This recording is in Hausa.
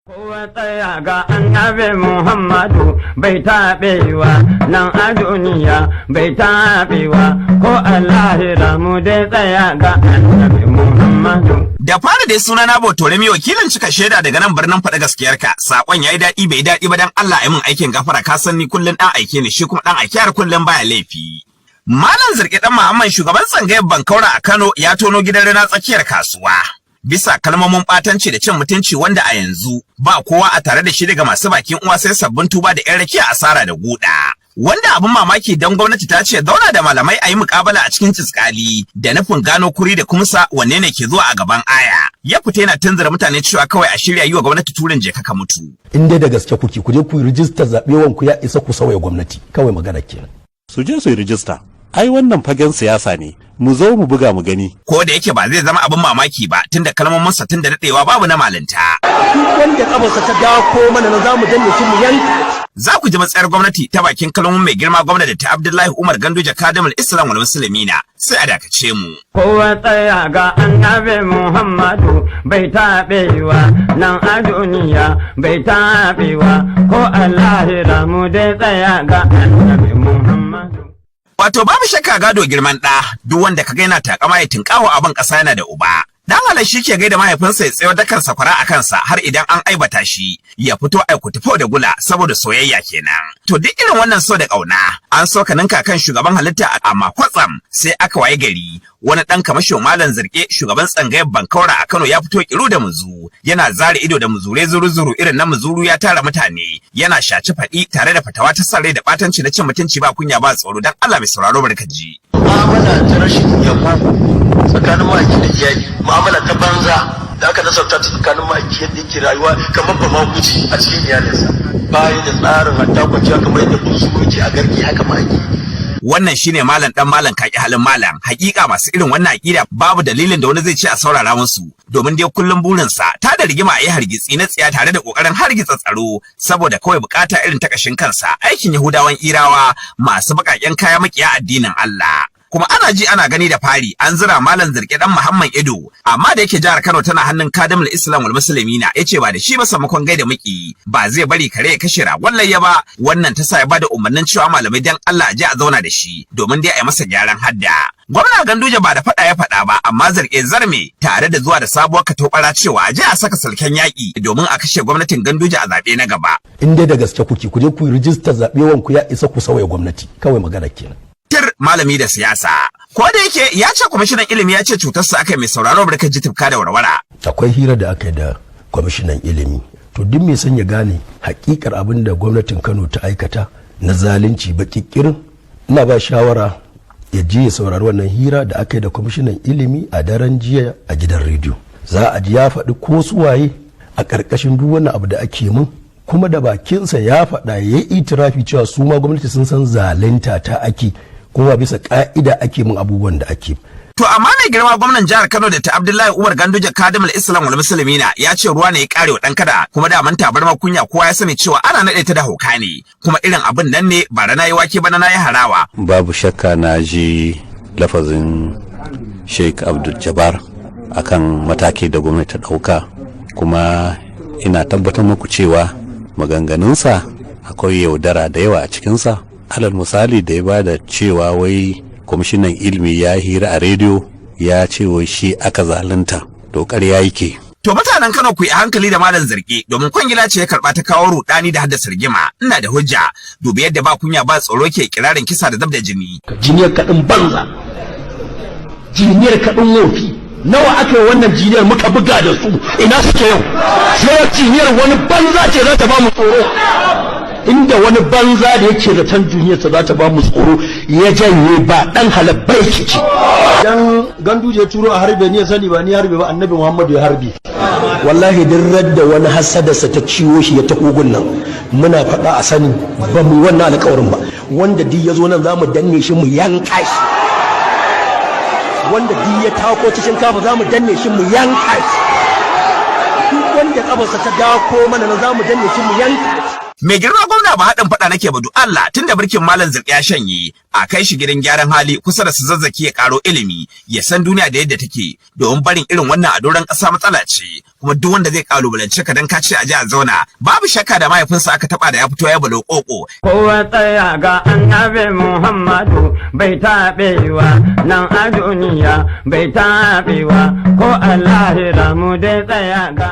Kowa tsaya ga annabi Muhammadu bai taɓewa nan a duniya bai taɓewa ko a lahira mu dai tsaya ga annabi Muhammadu. Da fara dai suna na Botoremi, wakilin cika shaida daga nan birnin faɗi gaskiyarka. Sakon yayi daɗi bai daɗi ba, dan Allah ya min aikin gafara. Ka san ni kullun dan aike ne, shi kuma dan aike har kullun baya laifi. Malam Zirki Dan Muhammad, shugaban tsangayar Bankaura a Kano, ya tono gidan rina tsakiyar kasuwa bisa kalmomin ɓatanci da cin mutunci, wanda a yanzu ba kowa a tare da shi daga masu bakin uwa sai sabbin tuba da 'yan rakiya asara da guda. Wanda abin mamaki, don gwamnati ta ce zauna da malamai a yi mukabala a cikin ciskali da nufin gano kuri da kumsa wanne ne ke zuwa a gaban aya. Ya fita yana tunzura mutane cewa kawai a shirya yi wa gwamnati turin je ka mutu. In dai da gaske kuke, ku je ku yi rijistar zaɓe, ku ya isa ku sauya gwamnati. Kawai magana kenan. Su je su yi rijista. Ai wannan fagen siyasa ne, mu zo mu buga mu gani. Ko da yake ba zai zama abin mamaki ba, tunda kalmomin sa tun da daɗewa babu na malinta. Duk wanda kafarsa ta dako mana na zamu danne shi mu yanka. Za ku ji matsayar gwamnati ta bakin kalmomin mai girma gwamnati ta Abdullahi Umar Ganduje, Kadimul Islam wal Muslimina. Sai a dakace mu. Kowa tsaya ga annabi Muhammadu bai taɓewa nan a duniya bai taɓewa ko a lahira mu dai tsaya ga annabi Muhammadu. Wato babu shakka gado girman ɗa, duk wanda kaga yana takama ya tinkawo abin ƙasa yana da uba. Dan halar shi ke gaida mahaifinsa ya tsayar da kansa kwara a kansa, har idan an aibata shi ya fito ai kutufo da gula saboda soyayya kenan. To duk irin wannan so da ƙauna an so ka ninka kan shugaban halitta, amma kwatsam sai aka waye gari wani ɗan kamashin, Malam Zirke, shugaban tsangayar Bankaura a Kano, ya fito kiru da muzu yana zare ido da muzure zuru-zuru irin na muzuru, ya tara mutane yana shaci faɗi tare da fatawa ta san rai da ɓatanci na cin mutunci, ba kunya ba tsoro. Dan Allah mai sauraro, barka ji. Mu'amala ta rashin yabo tsakanin ma'aiki da iyali, mu'amala ta banza da aka nasarta ta tsakanin ma'aiki, yadda yake rayuwa kamar ba ma guji a cikin iyalinsa, bayan da tsarin hatta kwanciya kamar yadda bunsuru yake a garke, haka ma'aiki. Wannan shine malam dan malam kaki halin malam. Hakika masu irin wannan akida babu dalilin da wani zai ce a saurara musu, domin dai kullum burinsa ta da rigima, a yi hargitsi na tsiya tare da kokarin hargitsa tsaro saboda kawai bukata irin ta kashin kansa, aikin Yahudawan Irawa masu bakaken kaya, makiya addinin Allah. Kuma ana ji ana gani, da fari an zira Malam Zirke Dan Muhammad ido, amma da yake jihar Kano tana hannun Kadimul Islam wal Muslimina, yace ba da shi ba, samakon gaida miki ba zai bari kare ya kashe ragon layya ba. Wannan ta sa ya bada umarnin cewa malamai dan Allah a je a zauna da shi domin dai a yi masa gyaran hadda. Gwamna Ganduje ba da faɗa ya faɗa ba, amma Zarge zarme tare da zuwa da sabuwar katobara cewa a je a saka salken yaƙi domin a kashe gwamnatin Ganduje a zaɓe na gaba. In dai da gaske kuke, ku je ku yi rijistar zaɓe, ku ya isa ku sauya gwamnati. Kawai magana kenan. Tir malami da siyasa. Ko da yake ya ce kwamishinan ilimi ya ce cutarsa aka, mai sauraro barka ji tufka da warwara. Akwai hira da aka yi da kwamishinan ilimi. To duk mai son ya gane hakikar abin da gwamnatin Kano ta aikata na zalunci baƙiƙirin, ina ba shawara ya je ya saurari wannan hira da aka yi da kwamishinan ilimi a daren jiya a gidan rediyo. Za a ji ya faɗi ko suwaye a ƙarƙashin duk wannan abu da ake mun, kuma da bakinsa ya faɗa, ya yi itirafi cewa su ma gwamnati sun san zalunta ta ake, kuma bisa ka'ida ake mun abubuwan da ake. To amma mai girma gwamnan jihar Kano da ta Abdullahi Umar Ganduje, Kadimul Islam wal Muslimina, ya ce ruwa ne ya kare wa dan kada, kuma da man tabarma kunya kowa ya sani cewa ana nade ta da hauka ne, kuma irin abin nan ne bara nayi wake bana nayi harawa. Babu shakka na ji lafazin Sheikh Abdul Jabbar akan mataki da gwamnati ta ɗauka, kuma ina tabbatar muku cewa maganganunsa akwai yaudara da yawa a cikinsa. Alal misali, da ya ba da cewa wai kwamishinan ilimi ya hira a rediyo ya ce wai shi aka zalunta, to ƙarya yake. To mutanen Kano, ku yi hankali da Malam Zarge, domin kwangila ce ya karba ta kawo rudani da haddasa rigima. Ina da hujja, dubi yadda ba kunya ba tsoro ke kirarin kisa da zub da jini. Jiniyar kaɗin banza, jiniyar kaɗin wofi, nawa aka yi wannan jiniyar muka buga da su, ina suke yau? Sai jiniyar wani banza ce za ta ba mu tsoro? Inda wani banza da yake zaton duniyarsa za ta ba mu tsoro, ya janye, ba dan halabbai ce. Dan Ganduje turo a harbe ni, ya sani ba ni harbe ba, Annabi Muhammadu ya harbe. Wallahi duk radda wani hasadarsa ta ciwo shi ya taho gun nan, muna faɗa a sani, ba mu wannan alƙawarin ba. Wanda duk ya zo nan za mu danne shi mu yanka shi. Wanda duk ya tako cikin kafa za mu danne shi mu yanka shi. Duk wanda kafarsa ta dako mana nan za mu danne shi mu yanka shi. Mai girma gwamna, ba haɗin faɗa nake ba, du Allah, tunda birkin Malam Zirƙi ya shanye, a kai shi gidan gyaran hali kusa da su Zazzaki, ya karo ilimi, ya san duniya da yadda take, domin barin irin wannan a doron ƙasa matsala ce. Kuma duk wanda zai kalubalance ka dan ka ce a ji a zauna, babu shakka da mahaifinsa aka taba da ya fito ya balo koko. Kowa tsaya ga Annabi Muhammadu bai taɓewa nan a duniya, bai taɓewa ko a lahira, mu dai tsaya ga